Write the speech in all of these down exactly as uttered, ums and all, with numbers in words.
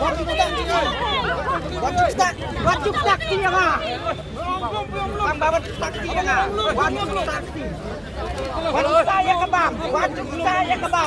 Wat ju start, wat ju start ïa nga. Wat ju start ïa nga. Wat ju start ïa kaba. Wat ju start ïa kaba. Wat ju start ïa kaba.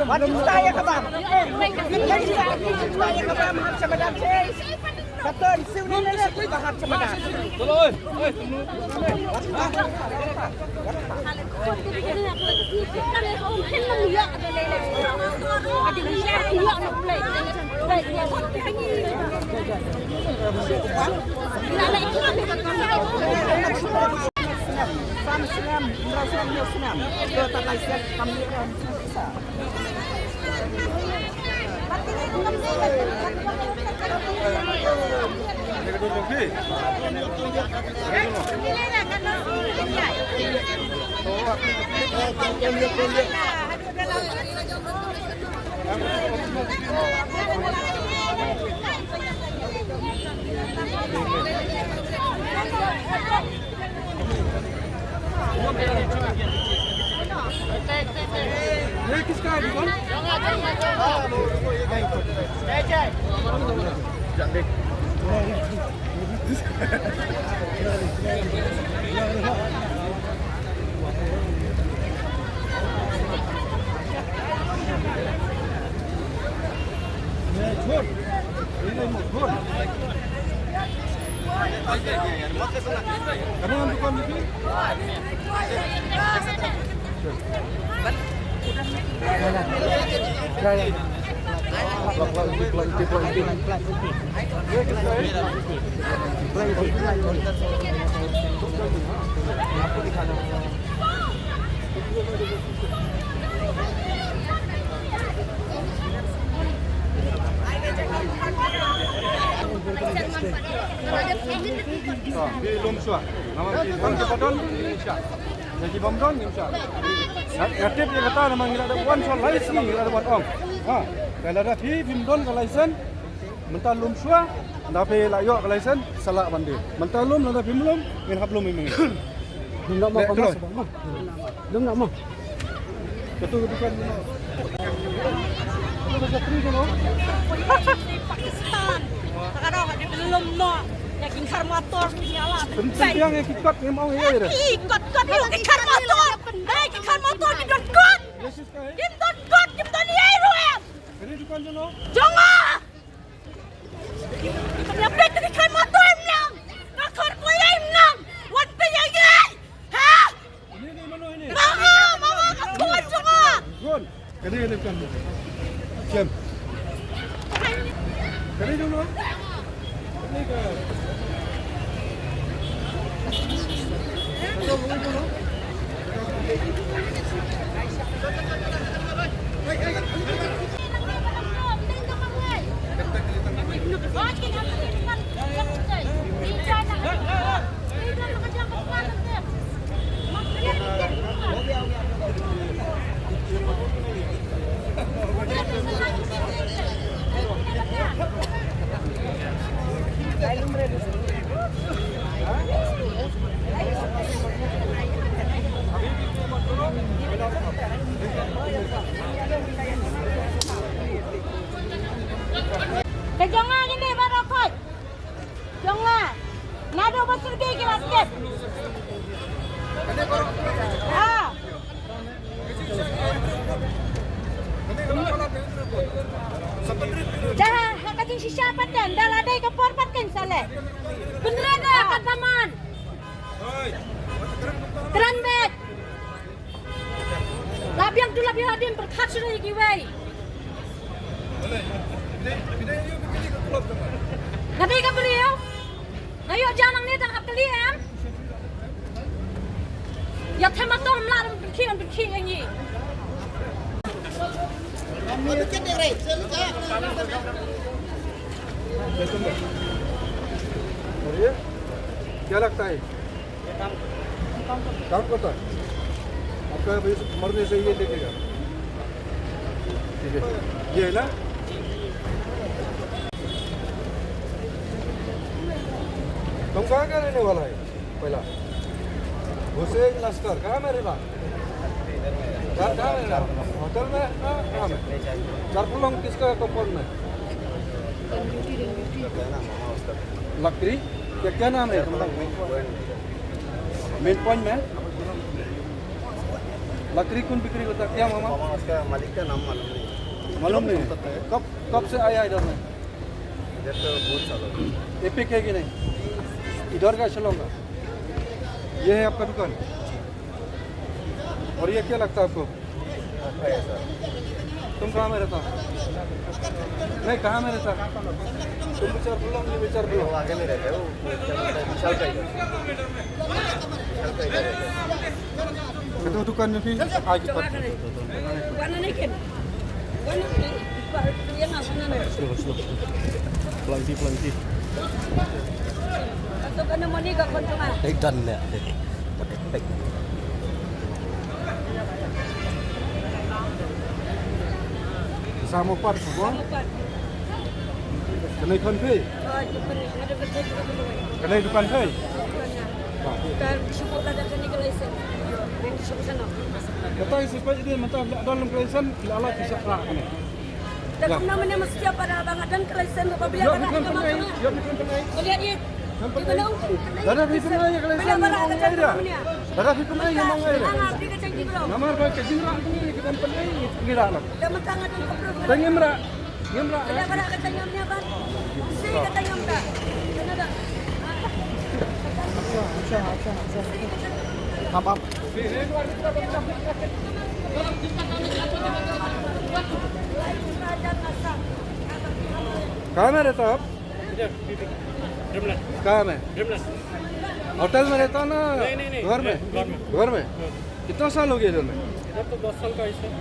Wat ju start ïa kaba. Wat ju start ïa kaba. Phi lum shuwa. Namar ki bym don, ngim shah. Ïa ki bym don, ngim shah. Nga tip ïa kata namar ngi la dep wan shuwa lai sngi, ngi la dep wan ong. Ha, ka lada phi phim don ka license, mynta lum shuwa, lada phi la ïoh ka license, sa lah ban die. Mynta lum, lada phim lum, ngin hap lum ïa ngi. Lum noh mo, lum noh mo. Katu ka dukan ni. Pakistan. Ka dei ka dei lum noh. Ïa ki khar motor ki ïa la. Pynbiang ïa ki kot ngim ong ïa ïa. Ki kot kot ïa ki khar motor. Dei ki khar motor ki don kot. Kim don kot, kim don ïa ruh em. Ka dei dukan jong no. Jong nga. Ïa peit ki khar motor em nang. Ka khar ko ïa em nang. Wan peit ïa ïa. Ha? Ini ni mano ini? Mama, mama, ka khar jong nga. Gon. Kani kani kan. Kem. Kani dulu. Kani ka. Ka jong nga kine baroh khoit. Jong nga. Naduh ba syrgi ki la skep. Ah. Da ha ka jingshisha pat kan, da la dei ka por pat kan sa leh. Pynrem da ka daman. Kren beit. La biang tu la biang hadien pyrkhat shuh ïa kiwei. Nga dei ka briew. Nga ïoh jam nangne tang hap kylli em. Ïa them ma tong lam pynkhih pynkhih ïa ngi. क्या लगता है? काम करता है। आपका अभी मरने से ये देखेगा। ठीक है, ये है ना? तुम कहाँ का रहने वाला है? पहला हुसैन लश्कर, कहाँ में रहना? कहाँ, कहाँ में रहना? होटल में? कहाँ, कहाँ में? चारफुलंग किसका कंपाउंड में? लकड़ी? क्या, क्या नाम है? मेन पॉइंट में? लकड़ी कौन बिक्री करता है? क्या मामा? मामा, उसका मालिक का नाम मालूम नहीं। मालूम नहीं? कब, कब से आया इधर में? इधर तो बहुत साल हो गए। एपिक है कि नहीं? इधर का शिलोंग का? ये है आपका दुकान? और ये क्या लगता है आपको? तुम कहाँ में रहता? नहीं, कहाँ में रहता? तुम विचार बोलो, ये विचार बोलो। वो आगे में रहता है, वो विशाल का इधर। विशाल का इधर रहता है। Itu tukang ni, ah, kita. Warna naikin. Warna naikin. Slow, slow. Pelan-pelan, pelan-pelan. Atau kena moni gak konsumen? Take down ya. Sama part semua. Sama part. Kena ikan phi? Oh, ikan phi. Ada kerja juga boleh. Kena ikan phi? Kan cukup lah dah kena kelesen. Yang cukup sana. Kata isi phi ini mentah dalam kelesen, la la kisah lah kena. Dan kena mana mesti apa dah abang dan kelesen apa biar. Ya, kena ikan phi. Ya, kena ikan phi. Boleh dia. Dara phi pynlait ïa ka license, ngam ngai ïa ka. Dara phi pynlait, ngam ngai ïa ka. Namar ba ka jingrah pynlait, ka pynlait ngi rah lang. Tang ngim rah, ngim rah. Hap, hap. Kamera sahab. इधर, भी, भी। ड्रीमलैंड। कहाँ में? ड्रीमलैंड। होटल में रहता ना? नहीं, नहीं, नहीं। घर में? घर में। घर में? हाँ। कितना साल हो गया इधर में? इधर तो दस साल का है सर।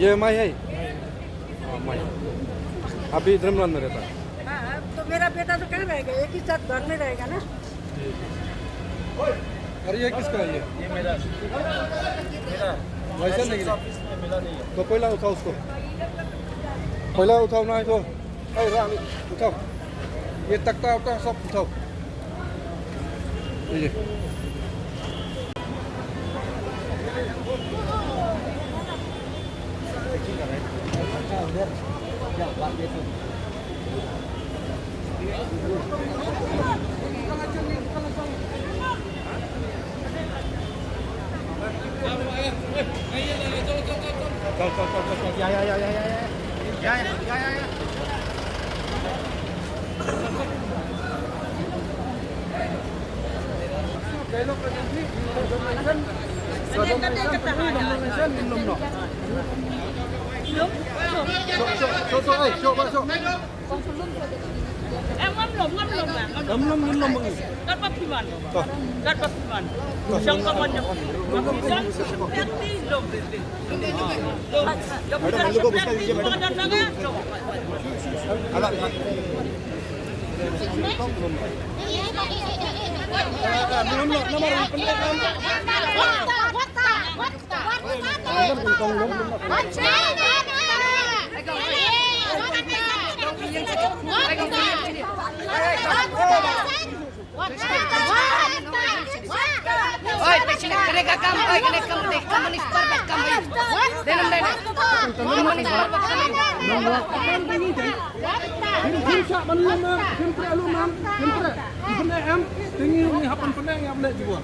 ये माई है? माई। हाँ, माई। अभी ड्रीमलैंड में रहता है। हाँ, तो मेरा बेटा तो कहाँ रहेगा? एक ही साथ घर में रहेगा ना। अरे, ये किसका है ये? ये मेरा। मेरा। लाइसेंस नहीं है। लाइसेंस ऑफिस में मिला नहीं है। तो पहला उठाओ उसको। पहला उठाओ ना, तो। ए, राम, उठाओ। ये तख्ता उठा, सब उठाओ। ये। चल, चल, चल, चल, चल। या, या, या। या, या, या, या। Em ngam lum, ngam lum, ngam lum. Em lum, ngam lum. Kat ba phi wan. Kat ba phi wan. Shong ka ban jong phi. Ba phi wan. Pek ti lum. Lum. Lum. Madam, हम लोग को घुसका दीजिए, मैडम। Lum. Oi, pishni, kane ka kam, oi, kane kam de, kam ni spar bad kam ni. Denam, denam. Kam ni spar bad kam ni. Kim, kim sa man lum, kim pre lum, kim pre. Kim pre em, tingi ni hapan penang ya boleh juga.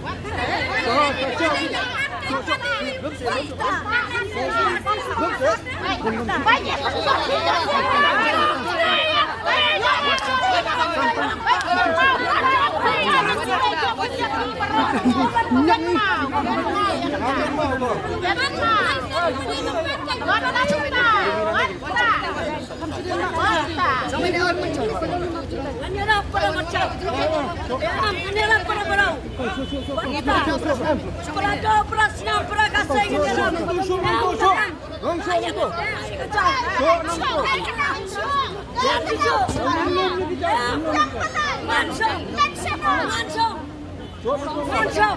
So, so, so.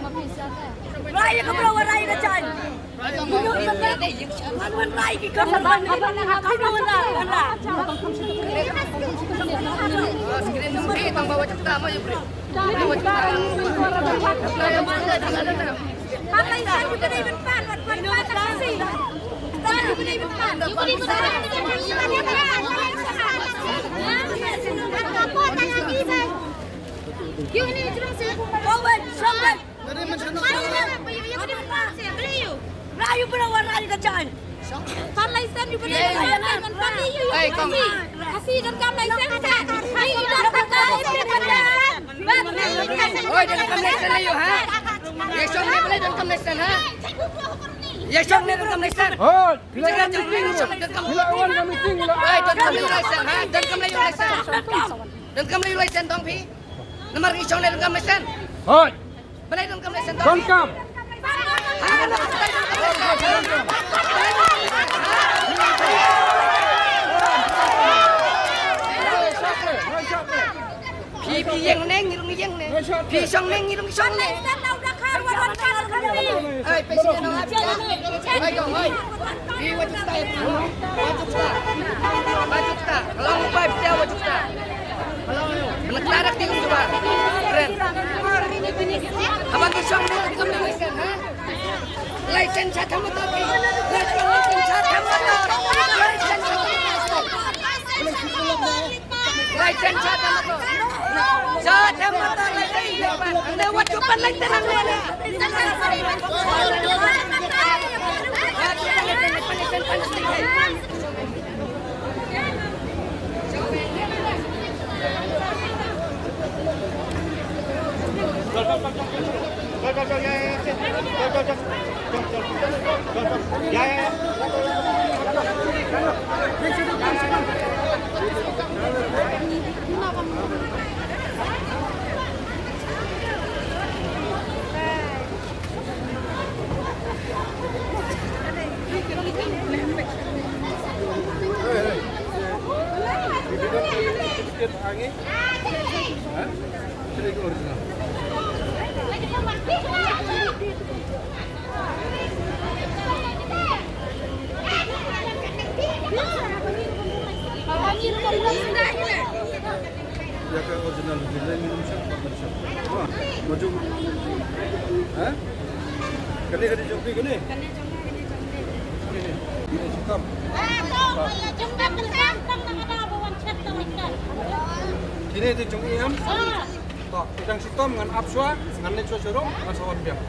Rai ka bro, rai ka chai. Ïa ini jrong se. Forward, forward. Rai ïa u briew, rai ka jaiñ. Pan license ïa u briew, pan license ïa u. Ei, kong. Khasi, Khasi donkam license kan? Ei, donkam license. Oi, donkam license ïa u, ha? Ïa shong ne balei donkam license, ha? Ïa shong ne donkam license. Hoi, phi la wan ka meeting, phi la wan ka meeting, phi la wan ka meeting. Ei, donkam license, ha? Donkam license. Donkam license dong phi. Namar ngi shong ne donkam license. Hoi. Balei donkam license? Donkam. Phi, phi ïeng ne, ngi ruh ngi ïeng ne. Phi shong ne, ngi ruh ngi shong ne. Ei, phi shong ne. Ei, kong, ei. Phi wa jukta, wa jukta. Wa jukta. Long bai phi wa jukta. Kena klara ki ung jubab. Kren. Abang ki shong ni kam ni license, ha? License cha tham motor ki. License cha tham motor. License cha tham motor. License cha tham motor. Cha tham motor license. Ande wat chupan license ang le. Ïa ka original, original ni, um, siap, siap, siap. Ha? Kane, kane jong phi, kane? Kane, kane, kane. Kine te jong i em? To, te dang shitom ngan ap shuwa, ngan leit shuwa sha rum, ngan sa wan biang.